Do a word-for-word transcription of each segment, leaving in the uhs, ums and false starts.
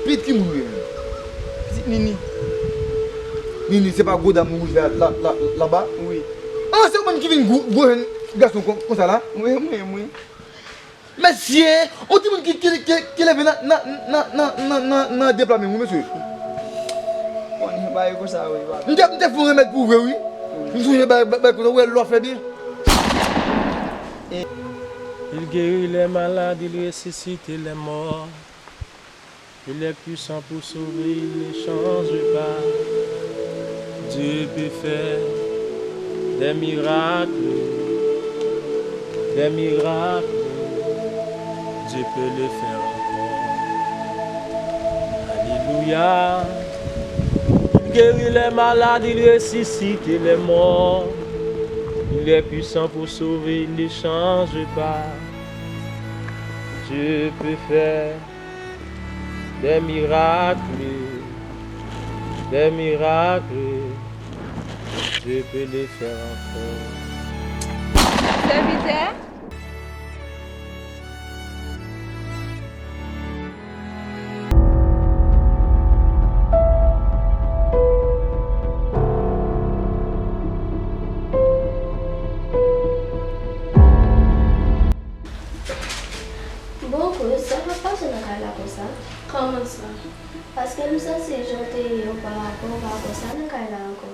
Pitit ki moun ou ye menm? Pitit Nini. Nini, se pa gwo dam wouj la, la, la, laba? Wi. Ah, se ou menm ki vin gwo, gwo jèn gason kon, konsa la? Wi, wi, wi. Mesye, yon timoun ki, ki, ki, ki leve nan, nan, nan de pla men wi, mesye. Bon, bagay konsa, wi, papa. M te, m te fè yon remèd pou ou vre, wi. Wi. M sonje bagay, bagay konsa, ou wè lè w ap fè byen. Il guérit les malades, il ressuscite les morts. Il est puissant pour sauver, il ne change pas. Dieu peut faire des miracles, des miracles. Dieu peut le faire encore. Alléluia. Il guérit les malades, il ressuscite les morts. Il est puissant pour sauver, il ne change pas. Dieu peut faire des miracles, des miracles, Dieu peut le faire encore. Sèvitè? Bon, kouz, sa k ap pase nan kay la konsa? Kòman sa? Paske m santi jan w te ye oparava, ou pa konsa nan kay la ankò.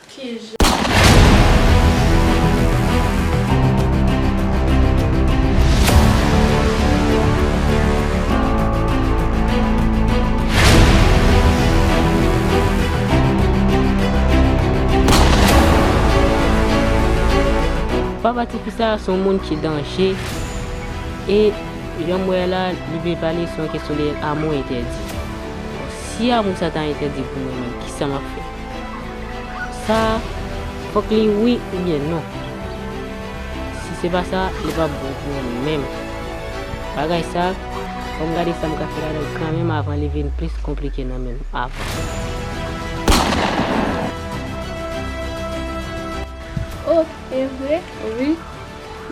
Kijan? Papa tifi sa a se yon moun ki danje. E jan m wè la, li vle pale sou yon kesyon de amou entèdi. Si amou sa ta entèdi pou mwen menm, kisa m ap fè? Sa a, fòk li wi oubyen non. Si se pa sa, li p ap bon pou mwen menm. Bagay sa a, fò m gade sa m ka fè ladan l kanmenm avan li vin plis konplike nan men m avan. Oh, e vre? Wi.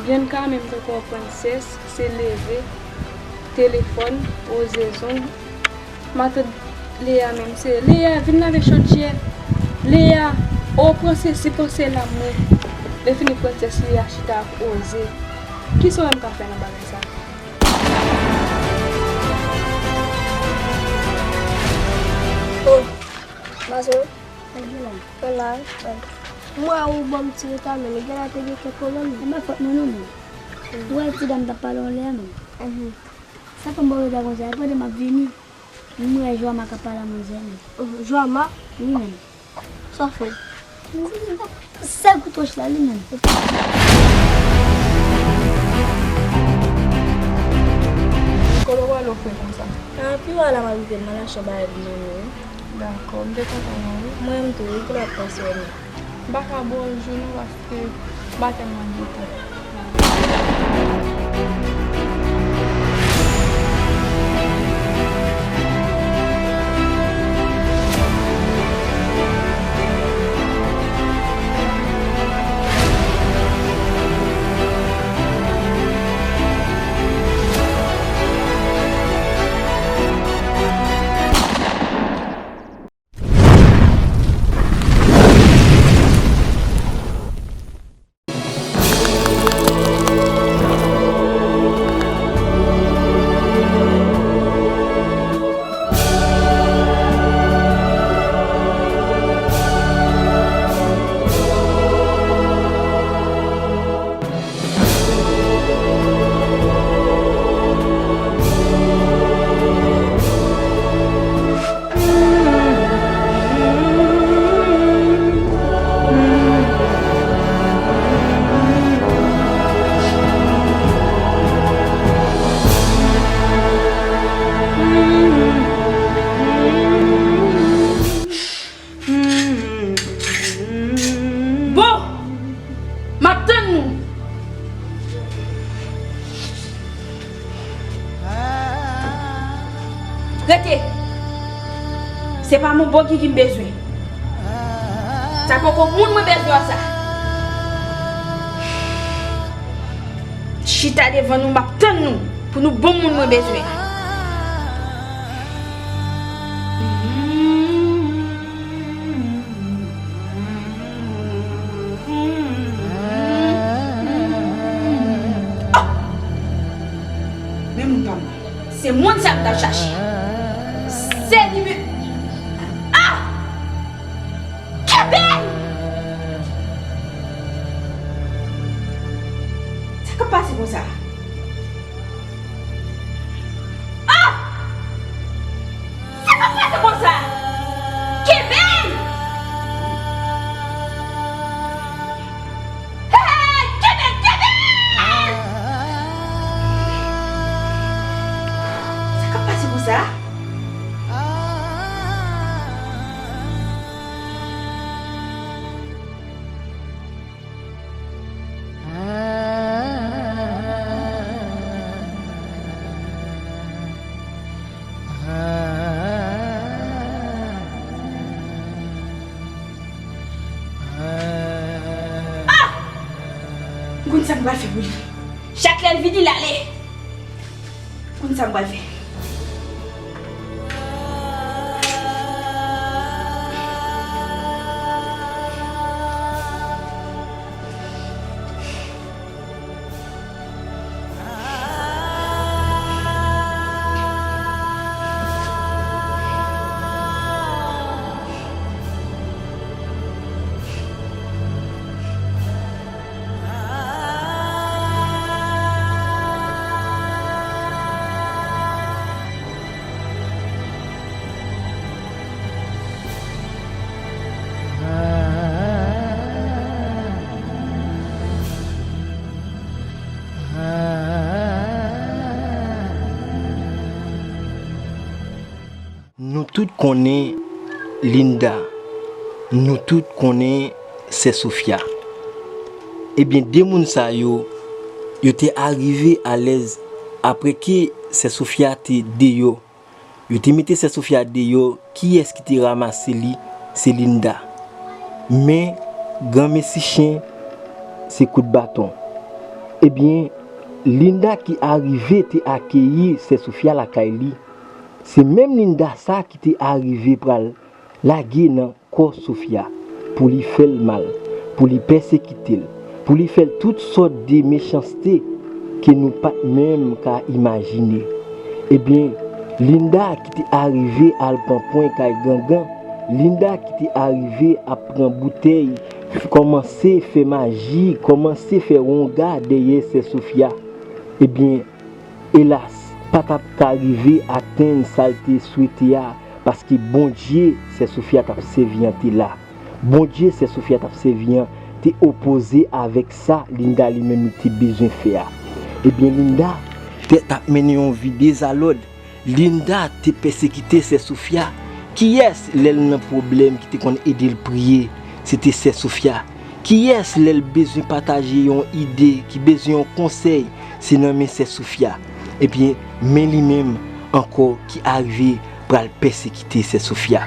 Bianca menm tankou yon prensès, se leve, telefòn, woze zong. Matant Lea menm se, Lea, vin lave chodyè. Lea, o, pran sesi, pran sela mwen. Lè fini prensès Lea chita ap woze. Kisa w wè m ka fè nan bagay sa? Oh, Mazo. Sa k gen la? Fè la, fè. M wè ou ban m ti reta, men gen la te gen kèk pwoblèm. E pa fòt mwen non, men. Ou wè ti dam t ap pale w lè a, men. Mhm. Sa fè m ba w reta konsa, e pandan m ap vini, m wè Joama k ap pale a manzè, men. Mhm. Joama? Wi, men. Sa w fè? Sèl kout wòch la, li menm. Kòman w ale w fè konsa? A, pi w a la m ap rive, m al achte yon bagay pou manmi wi. Dakò, m te kontan wè w wi. Mwen menm tou wi, kilè w ap pase wè m nan? M pa ka bonjou non, paske m pa tèlman gen tan. Bon! M ap tann nou! Rete! Se pa mon bogi ki m bezwen. Sa poko moun mwen bezwen sa. Chita devan nou, m ap tann nou pou nou bon moun mwen bezwen. Se moun sa m t ap chache. Se li menm. Ah! Kenbe l! Sa k ap pase konsa? Ah! Sa k ap pase konsa? Kenbe l! Hey, kenbe, kenbe! Sa k ap pase konsa? Ah! M konn sa m pral fè pou li. Chak lè l vini, l ale. M konn sa m pral fè. Nou tout konnen Linda. Nou tout konnen Sè Sofia. Ebyen, de moun sa yo, yo te arive alèz apre ke Sè Sofia te deyò. Yo te mete Sè Sofia deyò, kiyès ki te ranmase li? Se Linda. Men, granmesi chen, se kout baton. Ebyen, Linda ki arive te akeyi Sè Sofia lakay li, se menm Linda sa ki te arive pral lage nan kò Sofia, pou li fè l mal, pou li pèsekite l, pou li fè l tout sòt de mechanste ke nou pa t menm ka imajine. Ebyen, Linda ki te arive al pran pwen kay gangan, Linda ki te arive ap pran boutèy, kòmanse fè maji, kòmanse fè wonga dèyè Sè Sofia. Ebyen, elas, pa t ap ka rive atenn sa l te swete a, paske Bondye Sè Sofia t ap sèvi an te la. Bondye Sè Sofia t ap sèvi an te opoze avèk sa Linda li menm li te bezwen fè a. Ebyen, Linda te, t ap mennen yon vi dezalòd. Linda te pèsekite Sè Sofia. Kiyès, lè l nan pwoblèm, ki te konn ede l priye? Se te Sè Sofia. Kiyès, lè l bezwen pataje yon ide, ki bezwen yon konsèy, se nan men Sè Sofia. Ebyen, men li menm ankò ki arive pral pèsekite Sè Sofia.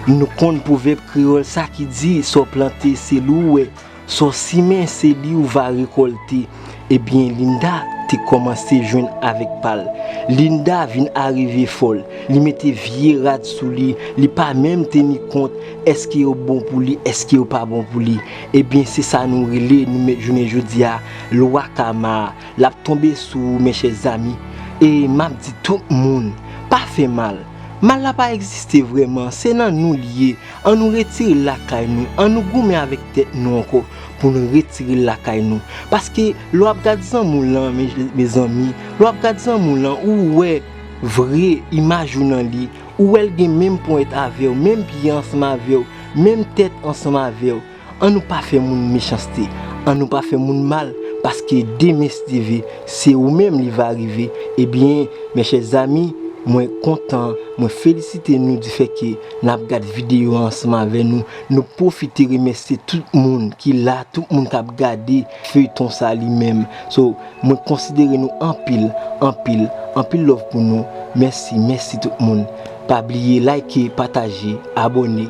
Nou konn pwovèb kreyòl sa ki di, sa w plante, se li w wè, sa w simen, se li w va rekòlte. Ebyen, Linda te kòmanse jwenn avèk pa l. Linda vin arive fòl. Li mete vye rad sou li. Li pa menm teni kont èske yo bon pou li, èske yo pa bon pou li. Ebyen, se sa nou rele, nou met jounen jodi a, lwa kama a. L ap tonbe sou ou, mes chers amis. E m ap di tout moun, pa fè mal. Mal la pa egziste vrèman, se nan nou l ye. An nou retire l lakay nou, an nou goumen avèk tèt nou ankò pou nou retire l lakay nou. Paske lè w ap gad zanmi w lan, me, mezanmi, lè w ap gad zanmi w lan, ou wè vre imaj ou nan li, ou wè l gen menm ponyèt avè w, menm pye ansanm avè w, menm tèt ansanm avè w. An nou pa fè moun mechanste, an nou pa fè moun mal, paske demen, si Dye vle, se ou menm li va rive. Ebyen, mes chers amis, mwen kontan, mwen felisite nou difèt ke n ap gad videyo a ansanm avè nou. Nou pwofite remèsye tout moun ki la, tout moun k ap gade feyton sa li menm. So, mwen konsidere nou anpil, anpil, anpil love pou nou. Mèsi, mèsi tout moun. Pa bliye like, pataje, abòne.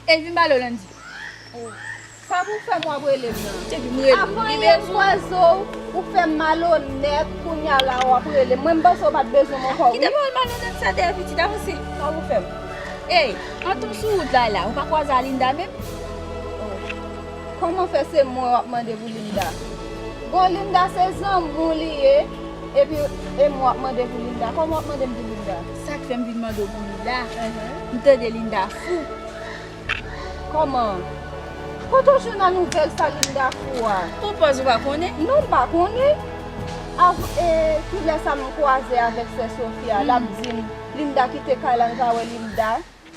Ey, vin pale w, Landy. Sa pou w fè m w ap rele m nan? Depi m rele w, avan yè m kwaze w, ou fè m malonèt, kounye a la w ap rele m. Mwen m panse w pa t bezwen m ankò, wi. Kite pawòl malonèt sa dèyè pitit, avanse. Sa pou w fè m? Ey, antan w sou wout la la, ou pa kwaze a Linda menm? Kòman fè se mwen w ap mande pou Linda? Bon, Linda se zanmi w li ye, epi e mwen w ap mande pou Linda. Kòman w ap mande m pou Linda? Sa k fè m vin mande w pou Linda, m tande Linda fou. Kòman? Kote w jwenn a nouvèl sa Linda fou a? Ou panse w pa konnen? Non, m pa konnen. Av-, e, kilè sa m kwaze avèk sè Sofia, l ap di m, Linda kite kay la, m ka wè Linda.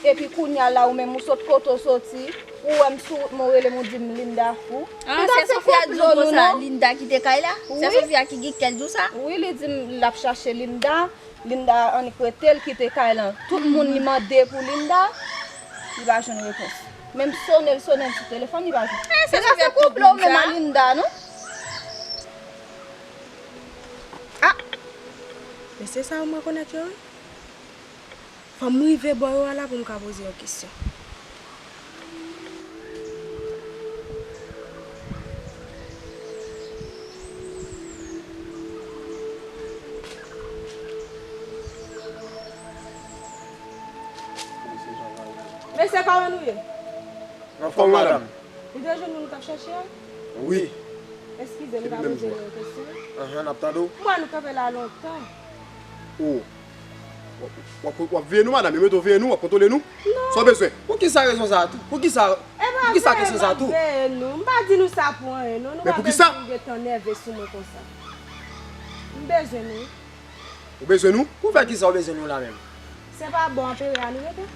Epi kounye a la, ou menm, ou sot kote w soti, ou wè m sou wout mwen, ou rele m, ou di m Linda fou. Ah, Linda, sè Sofia di w konsa, Linda kite kay la? Sè Sofia ki gen kè l di w sa? Wi, li di m l ap chache Linda. Linda annik rete, l kite kay lan. Tout moun li mande pou Linda, li pa jwenn repons. Menm sonnen l, sonnen l sou telefòn, li pa jwenn. Eh, se Linda, se kouple w menm a Linda, non? Ah! Mesye sa yo m rekonèt yo, wi. Fò m rive bò yo a la pou m ka poze yon kesyon. Mesye, kòman nou ye? Anfòm, madanm. Ou te jwenn moun ou t ap chache a? Wi. Eskize m, m ka poze nou yon kesyon? Anhan, n ap tande w. M wè nou kanpe la lontan. O. W ap, w ap, w ap veye nou, madanm, e mete w veye nou, w ap kontwole nou? Non. Sa w bezwen? Poukisa rezon sa a tou? Poukisa, poukisa kesyon sa a tou? E pa veye, m pa veye nou, m pa di nou sa pou anyen, non. Nou pa bezwen gentan nève sou mwen konsa. M bezwen nou. Ou bezwen nou? Pou fè kisa w bezwen nou la menm? Se pa bò anperè a nou rete?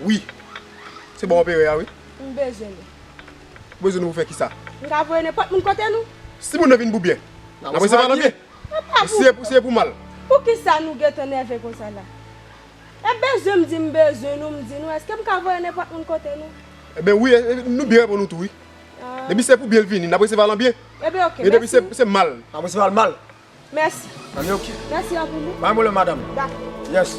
Wi. Se bò anperè a, wi. M bezwen nou. Ou bezwen nou pou fè kisa? M ka voye nenpòt moun kote nou. Si moun nan vin pou byen, n ap resevwa l an byen. E si e pou, si e pou mal? Poukisa nou gentan nève konsa la? E bezwen m di m bezwen nou, m di nou, èske m ka voye nenpòt moun kote nou? Eben wi, e, e, nou byen reponn ou tou, wi. Ah. Depi se pou byen l vini, n ap resevwa l an byen. Eben, oke, mèsi. Men depi se, se mal, n ap resevwa l mal. Mèsi. Anben, oke. Mèsi anpil, wi. Pa gen pwoblèm, madanm. Dakò. Yes.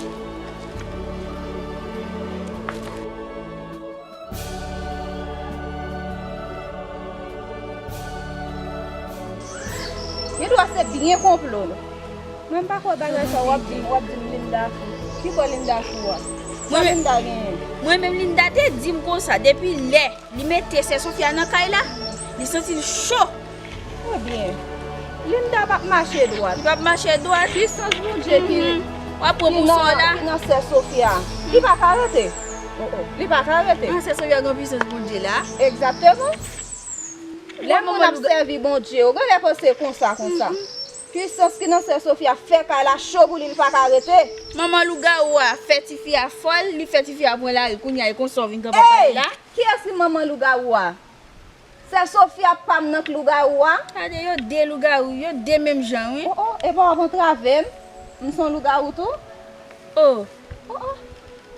Gen dwa se byen konplo, non. Mwen m pa kwè bagay sa w ap di m, w ap di m Linda fou. Ki bò Linda fou a? Sa Linda genyen? Mwen menm, Linda te di m konsa, depi lè li mete sè Sofia nan kay la, li santi l cho. Ebyen, Linda p ap mache dwat. Li p ap mache dwat. Pisans Bondye ki, ki nan, ki nan sè Sofia. Li pa ka rete. Oh, oh. Li pa ka rete. Nan sè Sofia gen pisans Bondye la. Egzakteman. Lè moun ap sèvi Bondye, ou genlè panse konsa, konsa. Pisans ki nan sè Sofia fè kay la cho pou li, li pa ka rete. Manman lougawou a fè tifi a fòl, li fè tifi a pran lari. Kounye a, e konsa w vin kanpe ap pale la? Kiyès ki manman lougawou a? Sè Sofia pa m nan k lougawou a? Gade, yo de lougawou, yo de menm jan, wi. Oh, oh, epa w ap antrave m? M se yon lougawou tou? Oh. Oh, oh.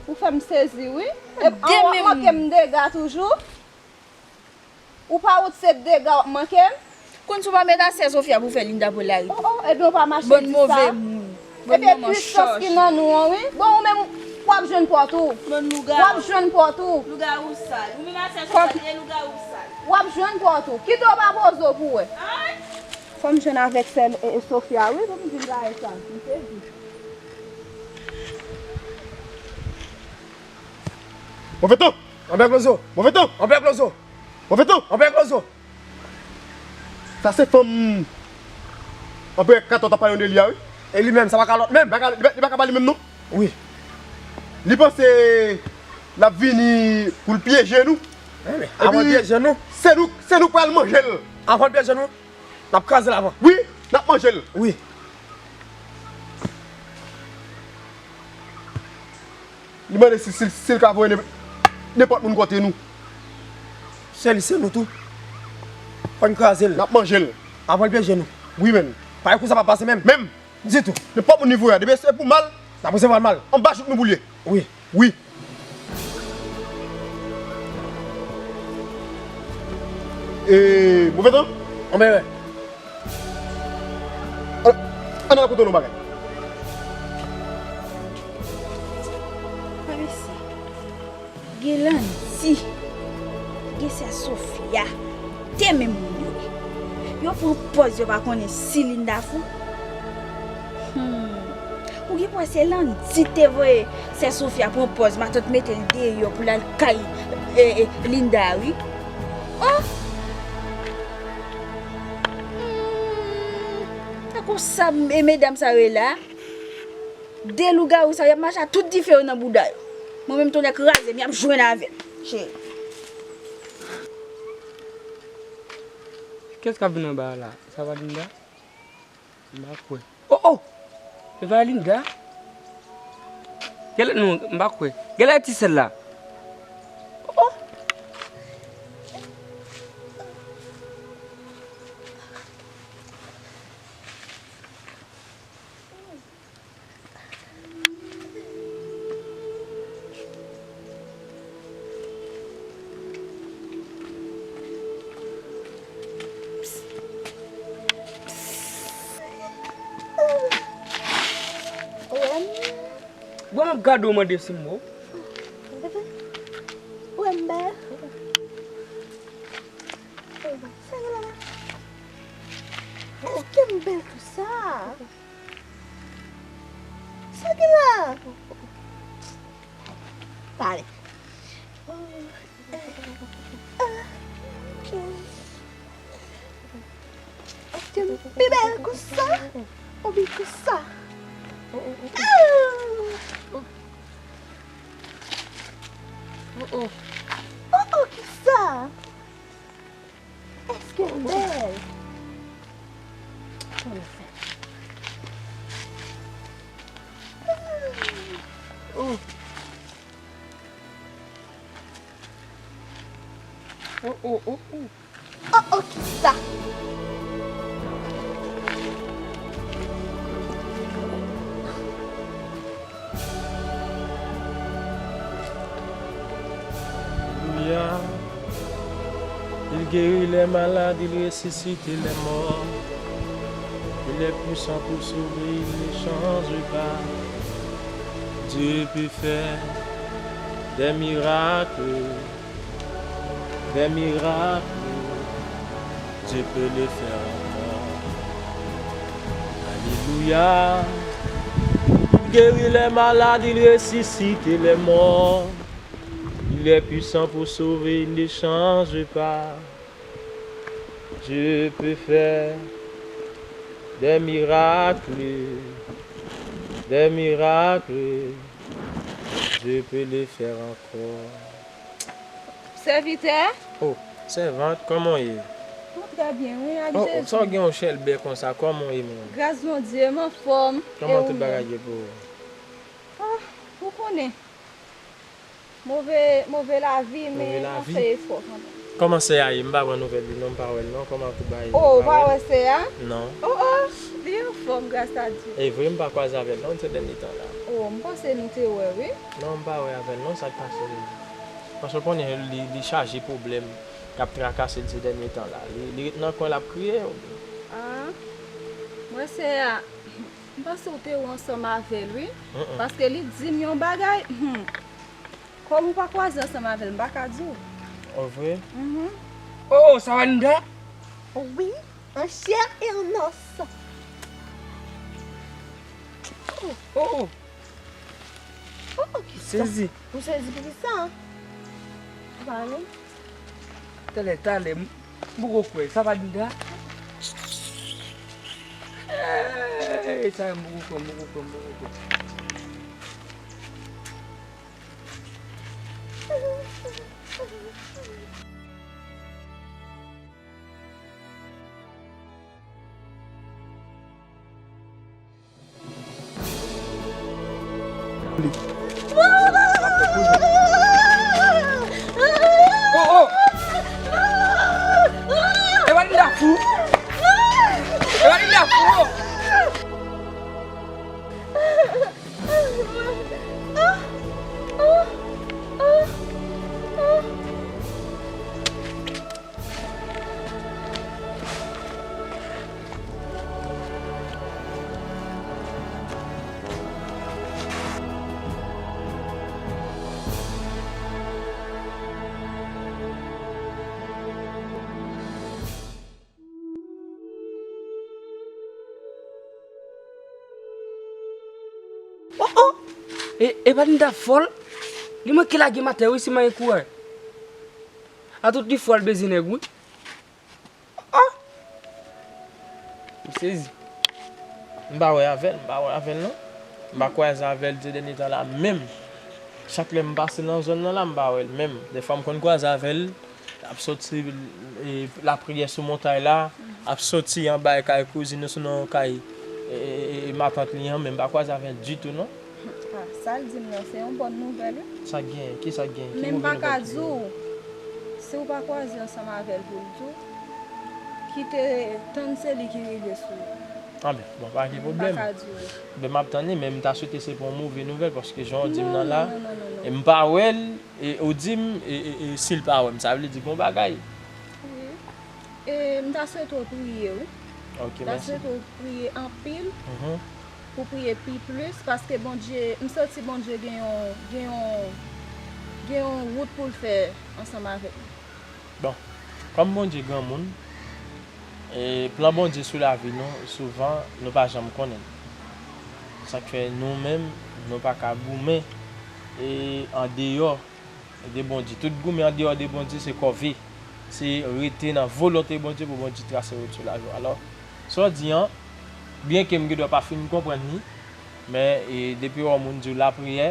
Ou fè m sezi, wi. Epi w ap manke m dega toujou? Ou pa wout se dega w ap manke m? Konn si w pa mèt a sè Sofia pou fè Linda pran lari tou. Oh, oh, ebyen w pa mache di sa. Bann move moun. Ebyen pisans ki nan nou an, wi. Bon, ou menm, w ap jwenn pòt ou. Bann lougawou. W ap jwenn pòt ou. Lougawou sal. Ou menm a sè Sofia, de lougawou sal. W ap jwenn pòt ou. Kite w pa poze w pou wè. Ay! Fò m jwenn avèk sè, e, e, Sofia, wi, pou m di l bagay sa. M sezi. Move tan! Anpè Klozo! Move tan! Anpè Klozo! Move tan! Anpè Klozo! Sa se fanm Anperè Katon t ap pale de li a, wi. E li menm, sa pa ka lòt menm? Li pa ka, li pa, li pa ka pale menm, non? Wi. Li panse l ap vini pou l pyeje nou. Epi, se nou, se nou k pral manje l. Avan l pyeje nou, n ap kraze l avan. Wi, n ap manje l. Wi. Li mande si, si, si l ka voye nenp-, nenpòt moun kote nou. Se li, se nou tou. Fò n kraze l. N ap manje l. Apre l pyeje nou. Wi, menn. Pa gen kou sa p ap pase menm. Menm. Ditou. Nenpòt moun li voye a, depi se pou mal, n ap resevwa l mal. Anba jouk nou pou l ye. Wi. Wi. E, move tan? Anben, wè. An, ann al kote yon bagay. Wè mesye, gen Landy, gen sè Sofia, de menm moun yo ye. Yo pran pòz yo pa konnen si Linda fou. Hmm. Ou gen pou wè se Landy te voye sè Sofia pran pòz matant mete l deyò pou l al kay, e, e, Linda, wi. Oh! Hmm. Tankou sa, e, medam sa yo ye la. De lougawou sa yo, y ap mache ak tout dife yo nan bouda yo. Mwen menm, tonnè kraze m, y ap jwenn avè m. Cheri. Kiyès k ap vin anba a la? Sa pa Linda? M pa kwè. Oh, oh! Se pa Linda? Genlè, non, m pa kwè. Genlè ti sèl la. Oh, oh! Wè m. Bon, m ap gade w mande si m wè w. Wè m bèl. Sa gen la? Èske m bèl konsa? Sa gen la? Pale. Èske m pi bèl konsa? Oubyen konsa? Oh, oh. Oh, oh, kisa? Èske m bèl? Oh. Oh, oh, oh, oh. Oh, oh, kisa? Alelouya. Il guérit les malades, il ressuscite les morts. Il est puissant pour sauver, il ne change pas. Dieu peut faire des miracles, des miracles. Dieu peut le faire encore. Alléluia. Il guérit les malades, il ressuscite les morts. Il est puissant pour sauver, il ne change pas. Dieu peut faire des miracles, des miracles. Dieu peut le faire encore. Sèvitè? Oh, sèvant, kòman w ye? Mwen trè byen, wi, ak Jezi. Oh, sa w gen yon chèlbè konsa, kòman w ye, menm? Gras Bondye, m anfòm. Kòman tout bagay ye pou ou? Ah, ou konnen. Move, move lavi, men mwen fè efò kanmenm. Kòman sè a ye? M pa pran nouvèl li non, m pa wè l non. Kòman tout bagay ye? Oh, ou pa wè sè a? Non. Oh, oh, li anfòm, gras a Dye. E vre, m pa kwaze avè l non, se dènye tan la. Oh, m panse nou te wè, wi. Non, m pa wè avè l non, sa k pase? Paske w konnen li, li chaje pwoblèm k ap trakase l se dènye tan la. Li, li ret nan kwen l ap kriye. Ah, mwen sè a, m panse w te wè ansanm avè l, wi. Mm-mm. Paske li di m yon bagay, hmm. Kòm ou pa kwaze ansanm avè l, m pa ka di w. Oh, vre? Mhm. Oh, oh, sa Linda? Wi, an chè e an os. Oh, oh. Oh, oh. Oh, oh, kisa? Sezi. Ou sezi pou kisa? Ou pa renmen? Talè, talè, m, m poko kwè. Sa pa Linda? Ey, sa m poko kwè, m poko kwè, m poko kwè. Li. Oh, oh! E, e pa t m t ap fè l? Li manke lage m atè wi si m gen kouraj. A tout li fè l beze nèg wi. Oh! M sezi. M pa wè avè l, m pa wè avè l non. M pa kwaze avè l de dènye tan la menm. Chak lè m pase nan zòn nan la, m pa wè l menm. Dèfwa m konn kwaze avè l, ap soti, e, lapriyè sou montay la, ap soti anba kay kouzin nou, sou nan kay, e, e, e, matant li an, men m pa kwaze avè l ditou non. Ah, sa l di m nan, se yon bòn nouvèl wi. Sa k genyen? Kisa k genyen? Ki move nouvèl ki genyen? Men m pa ka di w, si w pa kwaze ansanm avè l pou l di w, kite, tann se li ki rive sou ou. Anben, bon, pa gen pwoblèm. M pa ka di w. Ben, m ap tann li, men m ta swete se pa yon move nouvèl, paske jan w di m nan la, non, non, non, non, non. E m pa wè l, e ou di m, e, e, e si l pa wè m, sa vle di gon bagay. Wi. E m ta swete w priye, wi. Ok, mèsi. M ta swete w priye anpil, mhm, pou priye pi plis, paske Bondye, m santi Bondye gen yon, gen yon, gen yon wout pou l fè ansanm avèk nou. Bon, kòm Bondye granmoun, e plan Bondye sou lavi nou, souvan, nou pa janm konnen l. Sa k fè nou menm, nou pa ka goumen, e andeyò de Bondye. Tout goumen andeyò de Bondye se kòve. Se rete nan volonte Bondye pou Bondye trase wout sou lavi w. Alò, sa w di an, byenke m gendwa pa fin konprann li, men, e, depi w wè yon moun di w lapriyè,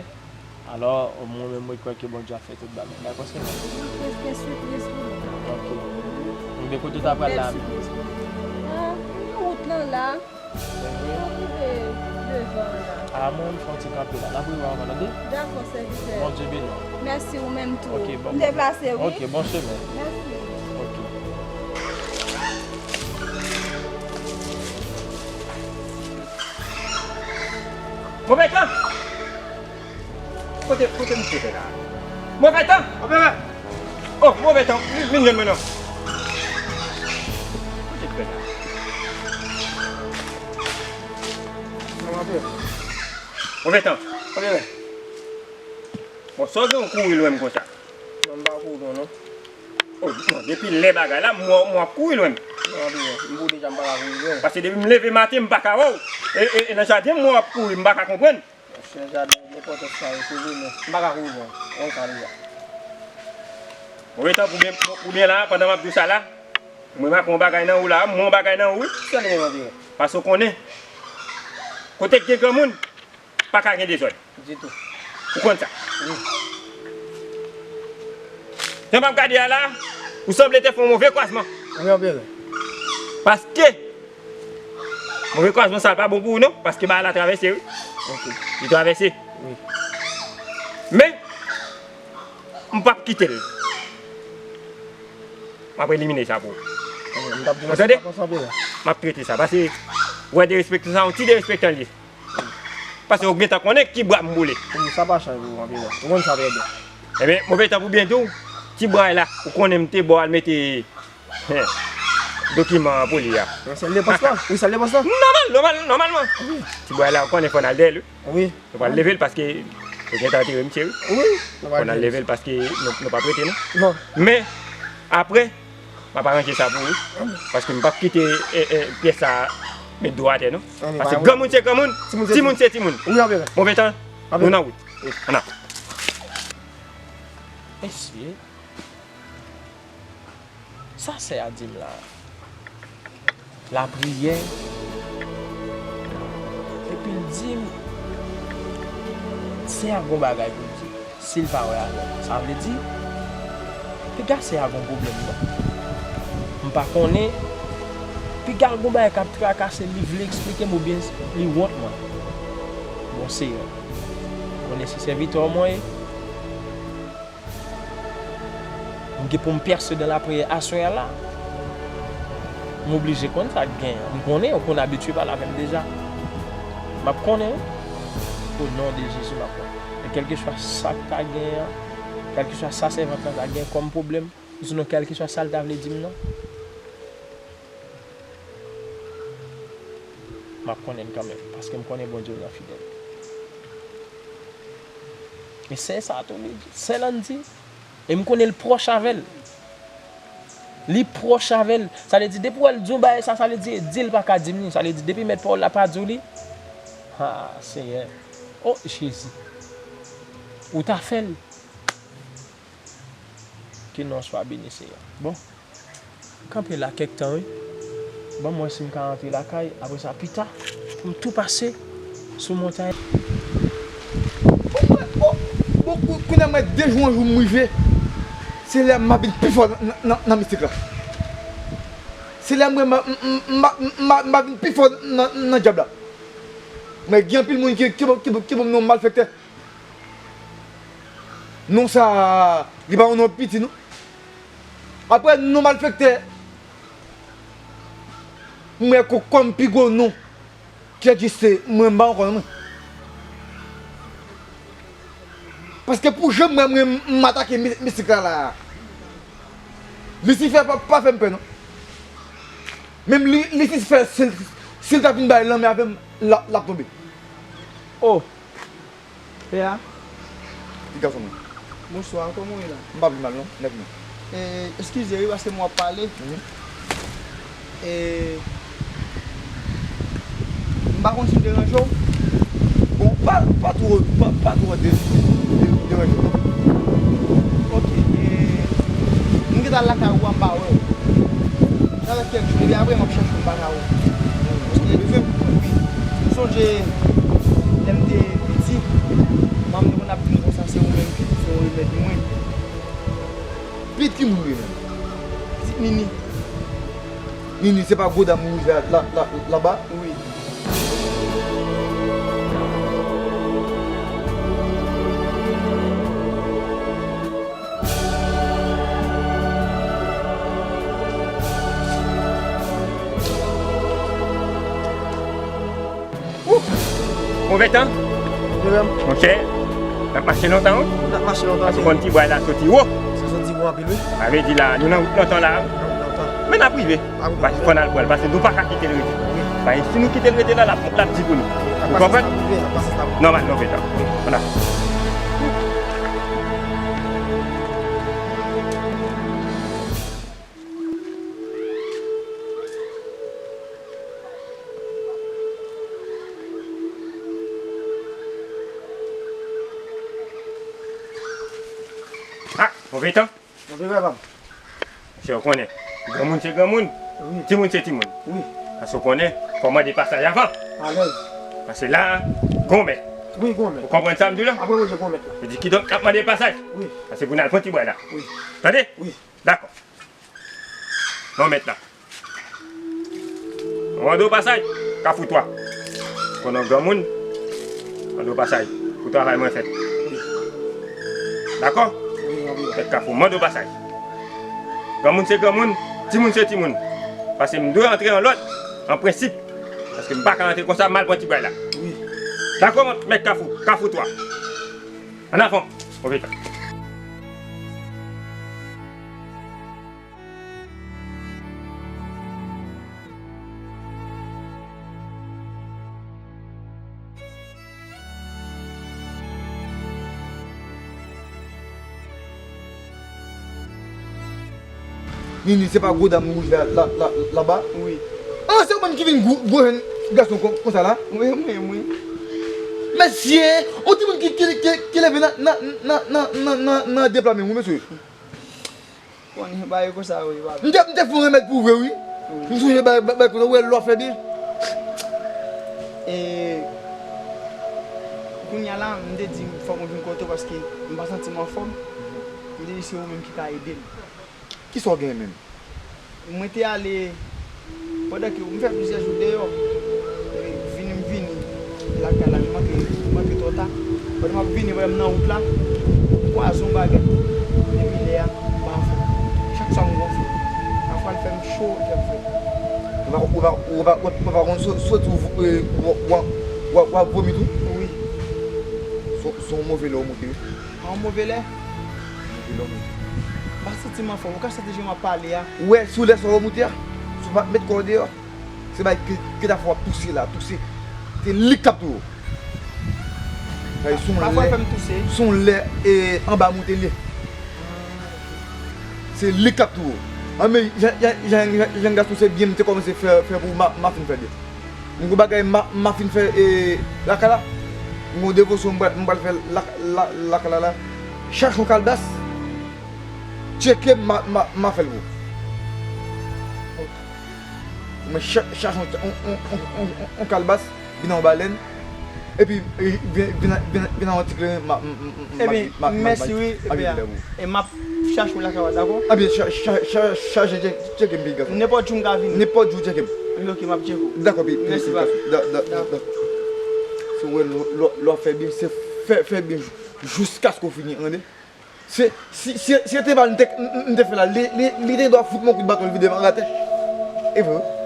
alò, mwen menm mwen kwè ke Bondye ap fè tout bagay. Dakò, sè? Gen, gen sipriz pou nou. Ok. Ebyen, kote w ta pral la? Bèl sipriz pou nou. Ah, nan wout lan la. Mwen rive devan la. A, mwen menm fè yon ti kanpe la. N ap rive anvan, tande? Dakò, sèvitè. Bondye beni w. Mèsi, ou menm tou. Ok, bon. M deplase, wi. Ok, bon chemen. Mèsi. Ok. Move tan! Kote, kote misye fè la? Move tan! Anperè! Oh, move tan! Vin, vin jwenn mwen non. Kote l fè la? Non, anperè. Move tan! Anperè. Bon, sa w gen w kouri lwen m konsa? Non, m pa kouri lwen non. Oh, non, depi lè bagay la, m wè w, m wè w ap kouri lwen m. Non, anperè. M pou deja m pa ka kouri lwen. Paske depi m leve maten, m pa ka wè w. E, e, e nan jaden m wè w ap kouri, m pa ka konprann. Monchè, jaden, nenpòt sa yo, se vre, men m pa ka kouri bon. Ou konn sa deja. Bon, etan pou byen, pou byen la, pandan m ap di w sa la, mwen pa pran yon bagay nan ou la, m pran yon bagay nan ou, wi. Sa li menm anpil? Paske w konnen, kote k gen granmoun, pa ka gen dezòd. Ditou. Ou konn sa? Wi. Jan m ap gade a la, ou sanble te fè yon move kwazman. Wi, anpil. Paske, move kwazman sa pa bon pou ou non, paske bagay la travèse, wi. Ok. Li travèse. Wi. Men, m p ap kite l. M ap elimine sa pou ou. Ou tande? M ap trete sa. Paske, ou wè derespektan sa, yon ti derespektan li ye. Paske ou gentan konnen ki bra m boule. Wi, sa pa chanje pou ou, anpil. Ou konn sa trè byen. Ebyen, move tan pou byen di w, ti bra la, ou konnen m te ba w al mete Hen. Dokiman pou li a. Nan sèl depans la? Wi, sèl depans la? Nòmal, nòmal, nòmalman. Wi. Ti bwa la, ou konnen fò n al dèyè l, wi. Wi. Nou pral leve l paske yo gentan antere misye, wi. Wi. Fò n al leve l paske nou, nou p ap rete, non. Non. Men, apre, m ap aranje sa pou ou, wi. Paske m p ap kite, e, e, pyès sa met do atè, non. Paske granmoun se granmoun, timoun se timoun. Wi, anpil. Move tan, nou nan wout. Wi. Ann. Mesye. Sa sè a di m la, lapriyè, epi l di m, sè a gon bagay pou l di m, si l pa wè avè m. Sa vle di, piga sè a gon pwoblèm non. M pa konnen, piga l gon bagay k ap trakase l, li vle eksplike m oubyen li wont mwen. Bon, Seyè, konnen se sèvitè w mwen ye. M gen pou m pèse nan lapriyè aswè a la. M oblije konn sa k genyen. M konnen, ou konn abitye pale avè m deja. M ap konnen, wi. O non de Jezi, m ap konnen. Men kèlkeswa sa k ta genyen an, kèlkeswa sa sèvant lan ta genyen kòm pwoblèm, sinon kèlkeswa sa l ta vle di m nan, m ap konnen l kanmenm, paske m konnen Bondye w nan fidèl. Men sè sa tou, li di, sè Landy, e m konnen l pwòch avè l. Li pwòch avè l. Sa vle di, depi w wè l di yon bagay sa, sa vle di, di l pa ka di m li. Sa vle di, depi mèt pawòl la pa di w li, ha, Senyè. Oh, Jezi. Ou ta fè l. Ke non swa beni, Seyè. Bon. Kanpe la kèk tan, wi. Ban m wè si m ka rantre lakay, apre sa, pita, pou m tou pase sou montay. Bon, mwen, bon, bon, kou-, kounye a mwen, de jou an jou m rive, se lè m ap vin pi fò nan, nan, nan mistik la. Se lè mwen, m, m, m, m, m, m, m ap vin pi fò nan, nan dyab la. Mwen, gen anpil moun ki, ki, ki, ki ban m non malfektè. Non sa, li pa yon non piti, non. Apre non malfektè, mwen, kò-, kòm pi gwo non ki egziste, mwen, m pa ankò, non, mwen. Paske pou jan mwen, mwen, m atake mi-, mistik la, la, Lisifè pa, pa fè m pè, non. Menm li, Lisifè, si, si l ta vin bay lanmen avè m, l ap, l ap tonbe. Oh! Pè a? Ti gason mwen. Bonswa, kòman w ye la? M pa pi mal non, nèt non. E, eskize wi, paske m wè w ap pale. Mhm. E, m pa konn si m deranje w. Bon, pa, pa twò, pa, pa twò de, de, deranje w non. Ok, e, m gentan al lakay ou a, m pa wè w. Sa fè kèk jou, depi apre m ap chèche w, m pa ka wè w. Paske, wi, m sonje lè m te piti, manman m te konn ap di m konsa, se ou menm ki te fè yon remèd mwen. Pitit ki moun li menm? Pitit Nini. Nini, se pa gwo dam wouj la, la, la, laba? Wi. Move tan? Move tan. Monchè, n ap mache lontan, wi. N ap mache lontan. Paske w konn ti bwa la soti wo. Sa soti wo anpil, wi. Sa vle di la, nou nan wout lontan la. Nan wout lontan. Men n ap rive. N ap rive. Paske fò n al pran l, paske nou pa ka kite l rete. Wi. Paske si nou kite l rete la, l ap, l ap di pou nou. Ou konprann? Nòmal, move tan. Fò n al. Ah, move tan. Move tan, papa. Monchè, ou konnen, granmoun se granmoun, wi, timoun se timoun. Wi. Paske ou konnen, fò mande pasaj avan. Alèz. Paske la, gon mèt. Wi, gon mèt. Ou konprann sa m di w la? Apre, wi, gon mèt la. Yo di kidonk, n ap mande pasaj. Wi. Paske pou n al pran ti bwa la. Wi. Tande? Wi. Dakò. Non, mèt la. Mande w pasaj, Kafou twa. Konnen w granmoun, mande w pasaj pou travay mwen fèt. Dakò? Wi, wi. Mèt Kafou, mande w pasaj. Granmoun se granmoun, timoun se timoun. Paske m dwe antre an lòd, an prensip. Paske m pa ka antre konsa, m al pran ti bwa la. Wi. Dakò, mèt Kafou, Kafou twa. An avan, move tan. Nini, se pa gwo dam wouj la, la, la, laba? Wi. Ah, se ou menm ki vin gwo, gwo jèn gason kon, konsa la? Wi, wi, wi. Mesye, on timoun ki, ki, ki, ki leve nan, nan, nan de pla men, wi, mesye. Konnen bagay konsa wi, papa. M te, m te fè yon remèd pou vre, wi. Wi. M sonje bagay, bagay konsa, ou wè lò fè byen. E, kounye a la, m te di fòk mwen vin kote w paske m pa santi m anfòm. M te di se ou menm ki ka ede m. Kisa w genyen menm? Mwen te ale Pandan ke m fè plizyè jou deyò, e vini m vini lakay la, m antre, m antre twò ta. Pandan m ap vini, pandan m nan wout la, m kwaze yon bagay. Depi lè a, m pa anfòm. Chak swa m gonfle. Pafwa l fè m cho, l fè m frèt. Ou pa, ou pa, ou pa, ou pa, ou pa konn sou, sou, sou, e, w, w, w, w ap vomi tou? Wi. Se, se yon move lè w moute wi. An move lè? Move lè w moute. M pa santi m anfòm. Ou ka santi jan m ap pale a. Ou wè, sou lè sa w moute a, si w pa t met kò w deyò, se bagay ke, ke ta fè w ap touse la, touse. Se li k ap touye w. Sa se yon lè, se yon lè, e, anba moute l ye. Se li k ap touye w. An men, jan, jan, jan, jan, jan gason se byen m te kòmanse fè, fè pou w, m a, m a fin fè l ye. M gon bagay m a, m a fin fè, e, lakay la. Mwen, devosyon m pral, m pral fè la, la, lakay la la. Chache yon kalbas, tcheke m, m a, m a, m a fè l pou ou. Mwen cha-, chache yon, yon, yon, yon, yon, yon kalbas, vin an balèn, epi, e, vin, vin, vin, vin an ti kleren, m a, m, m, m, m a, Ebyen, m a, m a, mèsi wi, m a, m a, Pè a. E m ap chache w lakay w, dakò? Ebyen, cha-, cha-, cha-, chache tcheke, tcheke m, pitit gason. Nenpòt jou m ka vini. Nenpòt jou, tcheke m. Ok, m ap tcheke w. Dakò, pi-, pi-, Mèsi, pitit gason. Da-, da-, da-, dakò. Si w wè, lè, lè, lè w ap fè byen, se fè, fè byen jiskaske w fini, tande? Se, si, si, si se te pa l, m te, m, m te fè la, li, li, li te dwa fout mwen kout baton, l vide m atè. E vre, wi.